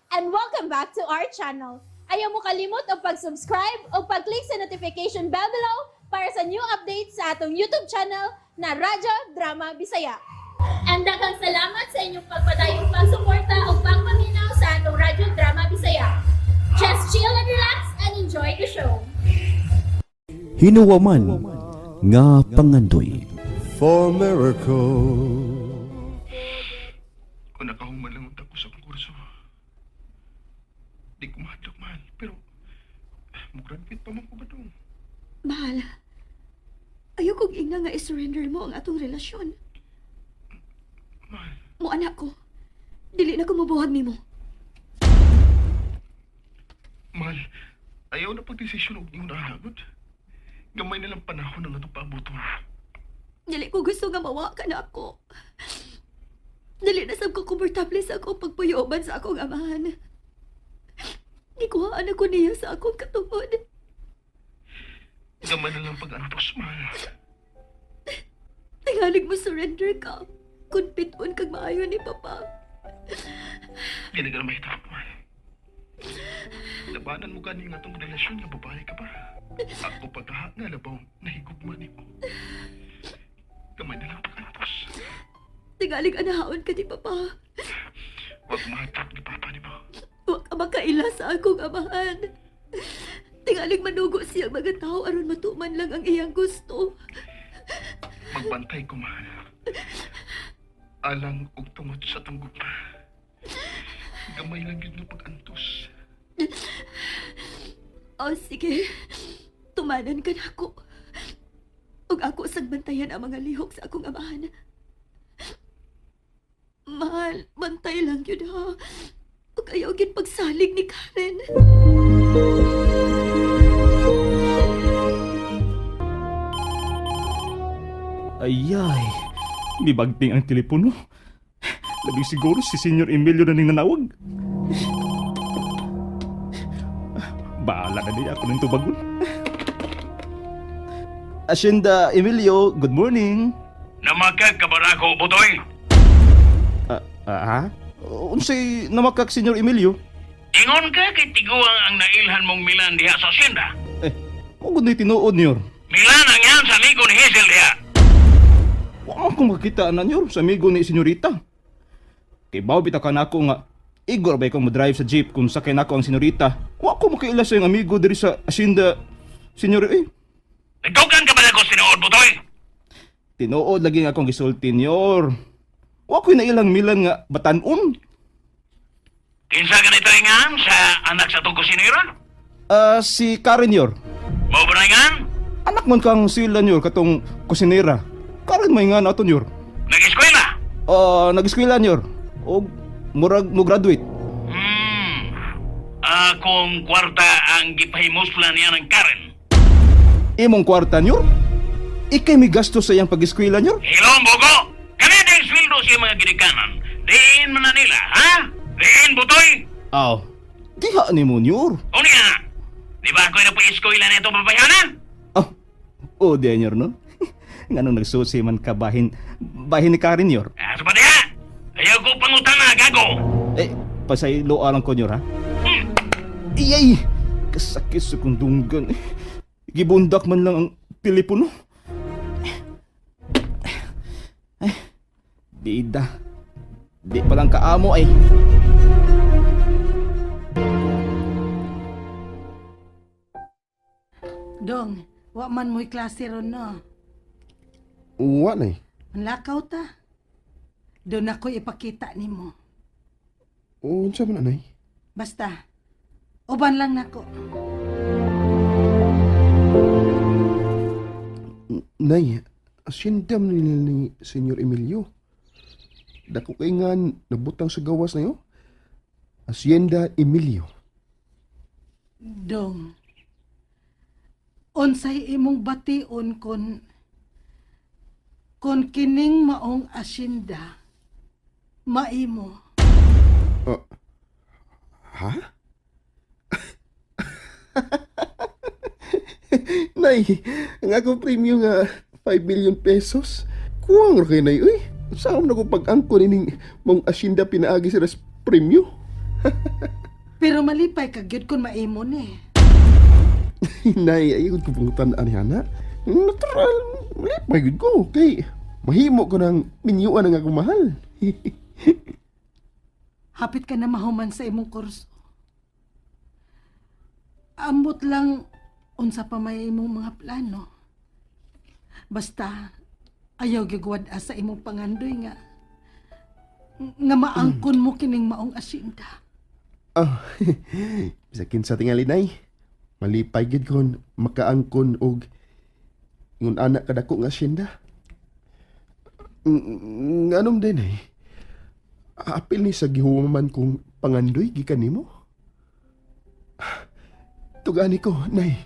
And welcome back to our channel. Ayaw mo kalimot og pag-subscribe o pag-click sa notification bell below para sa new updates sa atong YouTube channel na Radyo Drama Bisaya. And daghang salamat sa inyong pagpadayong pagsuporta o pagpaminaw sa atong Radyo Drama Bisaya. Just chill and relax and enjoy the show. Hinuwaman nga pangandoy. For miracle. Kung nakahuman lang unta ko sa akong kurso. Di ko mahadlok, mahal. Pero, mo-graduate pa man ko ba dong? Mahal, ayaw kong ingna nga i-surrender mo ang atong relasyon. Mahal, Mo anak ko, dili na ko mobuhag nimo. Mahal, ayaw na pagdesisyon og iyong nahanagod. Gamay na lang panahon ang atong paabuton. Dili ko gusto nga mawa ka na ako. Dili na sab ko komportable sa akong pagpuyoban sa akong amahan. Gikuhaan ako niya sa akong katungod. Gamay na lang pag-antos, mahal. Tingalig mo surrender ka. Kung piton kag maayo ni Papa. Di na ka mahitap, mahal. Labanan mo gani nga atong relasyon nga babae ka ba? Ako pagkaha nga labaw, nahigugma nimo. Gamay na lang pag-antos. Tingalig anahaon ka ni Papa. Huwag mahadlok ni Papa nimo. Wa ka makaila sa akong amahan. Tingalig manugo siya ang mga tao aron matuman lang ang iyang gusto. Magbantay ko, mahal. Alang og tungod sa atong gugma. Gamay lang yun nga pag-antos. O sige, tumanan ka na ako. Ug ako sang bantayan ang mga lihok sa akong amahan. Mahal, bantay lang yun ha. Ug ayaw gid pagsalig ni Karen. Ayay, mibagting ang telepono. Labi siguro si Senyor Emilio na ning nanawag. Bahala na niya ako ng tubagon. Asyenda Emilio, good morning. Namakag ka ba na ako, Butoy? Ah, ah, ha? Unsay namakak Senyor Emilio? Ingon ka kay tiguang ang nailhan mong Milan diha sa asyenda. Eh, mo gud tinuod niyor. Milan ang yan sa amigo ni Hazel diha. Wa man ko makita na niyor sa amigo ni senyorita. Kay bawo bitaw ka nako nga igor ba ikaw mo drive sa jeep kung sakay nako ang senyorita. Wa ko makaila sa iyong amigo diri sa asyenda senyor eh. Nagtugan ka ba na ako sinuod, Butoy? Tinuod lagi nga akong gisulti niyor. Wa ko'y nailang Milan nga batanon. Kinsa ka nito ingan sa anak sa itong kusinera? Ah, si Karen yor. Mo ba na ingan? Anak man kang sila niyor katong kusinera. Karen may nga nato niyor. Nag-eskwela? Ah, nag-eskwela niyor. Og murag mo graduate. Hmm. Akong kwarta ang gipahimusla niya ng Karen. Imong kwarta niyor. Ikay may gasto sa iyang pag-eskwela niyor. Hilom, Bogo! Kanina yung sweldo siya mga ginikanan. Diin man na nila, ha? Diin, Butoy? Aw. Diha ni mo niyor. O niya? Di ba ako'y nagpa-eskwela na itong babayhanan? Oh, oh di nyor no? Nganong nagsusi man ka bahin, bahin ni Karen yor. Ah, sa diha! Ayaw ko pangutang na, gago! Eh, pasaylo lang ko nyor ha? Iyay! Kasakit sa kong dunggan. Eh. Gibundak man lang ang telepono. Eh, bida. Di pa lang kaamo ay. Dong, wa man mo'y klase ron no. Wa na eh. Manlakaw ta. Doon ako ipakita nimo. Unsa man anay? Basta, uban lang nako. Nay, asyenda man nila ni Senyor Emilio. Dako kay nga nabutang sa gawas na yo. Asyenda Emilio. Dong, unsay imong bation kon kining maong asyenda maimo. Ha? Nay, ang akong premyo nga 5 million pesos. Kuwang ra kay nay, uy. Saan na ko pag-angko nining mong asyenda pinaagi sa ras premyo? Pero malipay ka gyud kung maimo ni. Nay, ayaw ko pangutan ani ana. Natural, malipay gyud ko kay mahimo ko ng minyuan ang akong mahal. Hapit ka na mahuman sa imong kurso. Ambot lang unsa pa may imong mga plano. Basta ayaw gigwad sa imong pangandoy nga nga maangkon mo kining maong asyenda. Ah, bisag kinsa tingali nay. Malipay gyud kon makaangkon og ingon anak kadako nga asyenda. Nganom din eh. Apil ni sa gihuman kong pangandoy gikan nimo. Tugani ko, nay.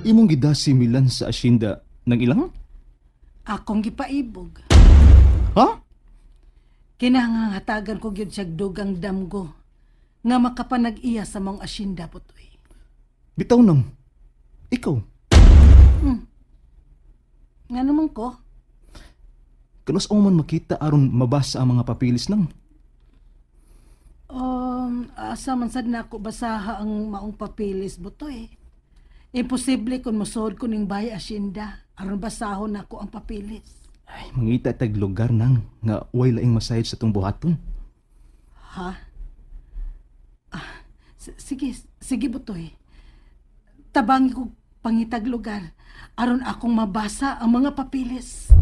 Imong gidasi Milan sa asyenda ng ilang? Akong gipaibog. Ha? Kinahanglan ko gyud siyag dugang damgo nga makapanag-iya sa maong asyenda putoy. Bitaw nang. Ikaw, Nga naman ko, kanus man makita aron mabasa ang mga papilis nang. Asa man sad nako basaha ang maong papilis butoy. Imposible kung mosuod ko ning bahay asyenda aron basahon nako ang papilis. Ay, mangita tag lugar nang nga way laing masayod sa tong buhaton. Ha? Ah, sige, sige butoy. Tabangi ko pangitag lugar aron akong mabasa ang mga papilis.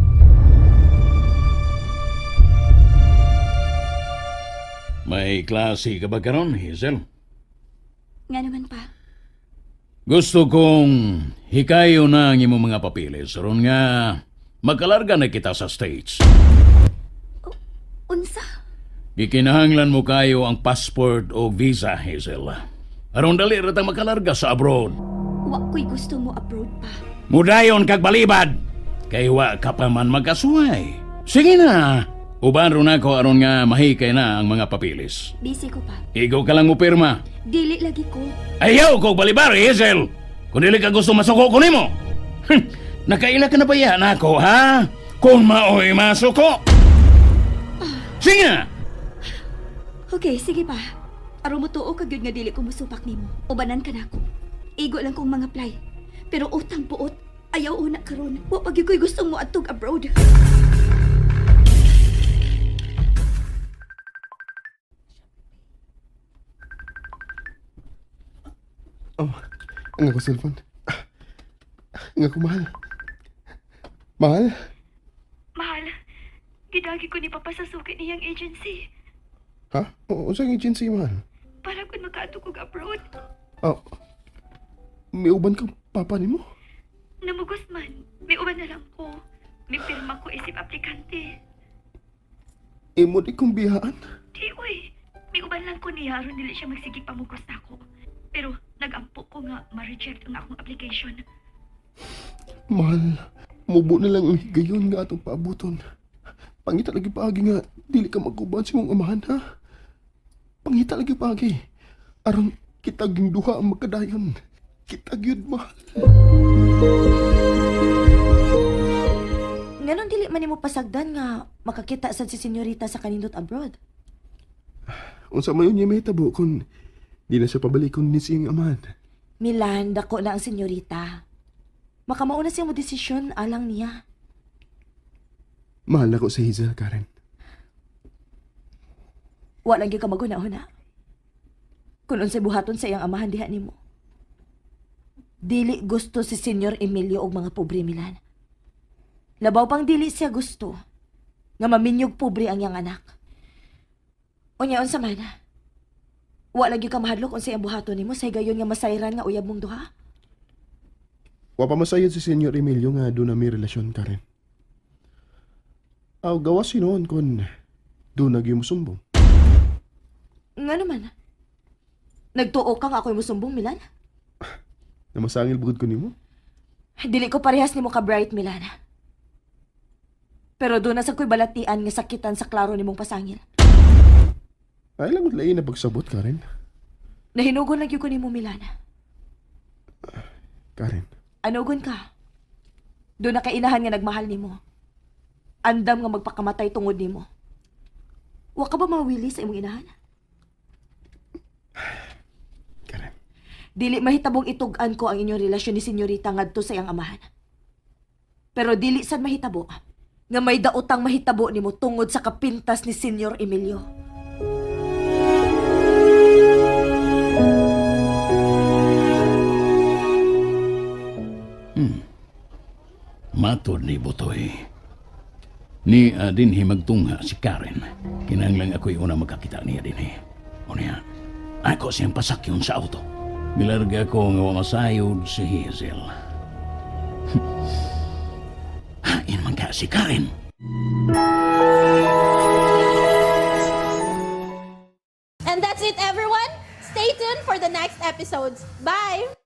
May klase ka ba karon, Hazel? Nga naman pa. Gusto kong hikayo na ang imong mga papilis aron nga makalarga na kita sa States. Unsa? Gikinahanglan mo kayo ang passport o visa, Hazel. Aron dali ra ta makalarga sa abroad. Wa ko'y gusto mo abroad pa. Mudayon kag balibad. Kay wa ka pa man magkasuway. Sige na. Uban ron ako aron nga mahikay na ang mga papilis. Busy ko pa. Igo ka lang mo pirma. Dili lagi ko. Ayaw kog balibar, Hazel. Kung dili ka gusto masuko ko nimo. Nakaila ka na ba yan ako, ha? Kung maoy masuko. Sige na. Okay, sige pa. Aron mo tuo ka gyud nga dili ko musupak nimo. Ubanan ka nako. Igo lang kong mga apply. Pero utang puot, ayaw una karon. Wa pa gyud ko'y gustong mo adtog abroad. Oh, ang ako cellphone. Ang ako mahal. Mahal? Mahal, gidagi ko ni Papa sa suki niyang agency. Ha? O, unsang agency mahal? Para kun makaadto kog abroad. Oh, may uban kang papa nimo? Namugos man, may uban na lang ko. May pirma ko isip aplikante. Imo di kong biyaan. Di uy, may uban lang ko niya aron dili siya magsige pamugos nako. Pero nagampo ko nga ma-reject ang akong application. Mahal, mubo na lang ang higayon nga atong paabuton. Pangita lagi paagi nga, dili ka maguban sa imong amahan, ha? Pangita lagi paagi. Aron kita ging duha ang magkadayon. Kita gyud, mahal. Nganon dili man nimo pasagdan nga makakita sad si senyorita sa kanindot abroad. Unsa man yun niya mahitabo kung di na siya pabalikon ni siyang amahan. Milan, dako na ang senyorita. Makamauna siya mo desisyon alang niya. Mahal ako si Hazel, Karen. Wa lang gyud ka maguna-una. Kun unsay buhaton sa iyang amahan diha nimo. Dili gusto si Senyor Emilio og mga pobre Milan. Labaw pang dili siya gusto nga maminyog pobre ang iyang anak. Unya unsa man? Wa lang gyud ka mahadlok unsay ang buhaton nimo sa higayon nga masayran nga uyab mong duha. Wa pa masayod si Senyor Emilio nga doon na may relasyon, Karen. Aw, gawas sinoon kung doon nagyong musumbong. Nga naman. Nagtuo ka nga ako'y musumbong, Milan? Namasangil bukod ko nimo? Dili ko parehas nimo ka bright, Milan. Pero doon na sa ko'y balatian nga sakitan sa klaro nimong pasangil. Ay lang lain na pagsabot, Karen. Nahinugon lang gyud ko nimo, Milan. Karen, Anugon ka. Doon na kainahan nga nagmahal nimo. Andam nga magpakamatay tungod nimo. Wa ka ba mawili sa imong inahan? Karen. Dili mahitabong itug-an ko ang inyong relasyon ni senyorita ngadto sa iyang amahan. Pero dili sad mahitabo nga may daotang mahitabo nimo tungod sa kapintas ni Senyor Emilio. Matod ni Butoy. Ni dinhi magtungha si Karen. Kinahanglan ako'y una makakita niya dinhi. O niya, ako siyang pasakyon sa auto. Milarga ko nga wa masayod si Hazel. Hain man ka si Karen. And that's it, everyone. Stay tuned for the next episodes. Bye!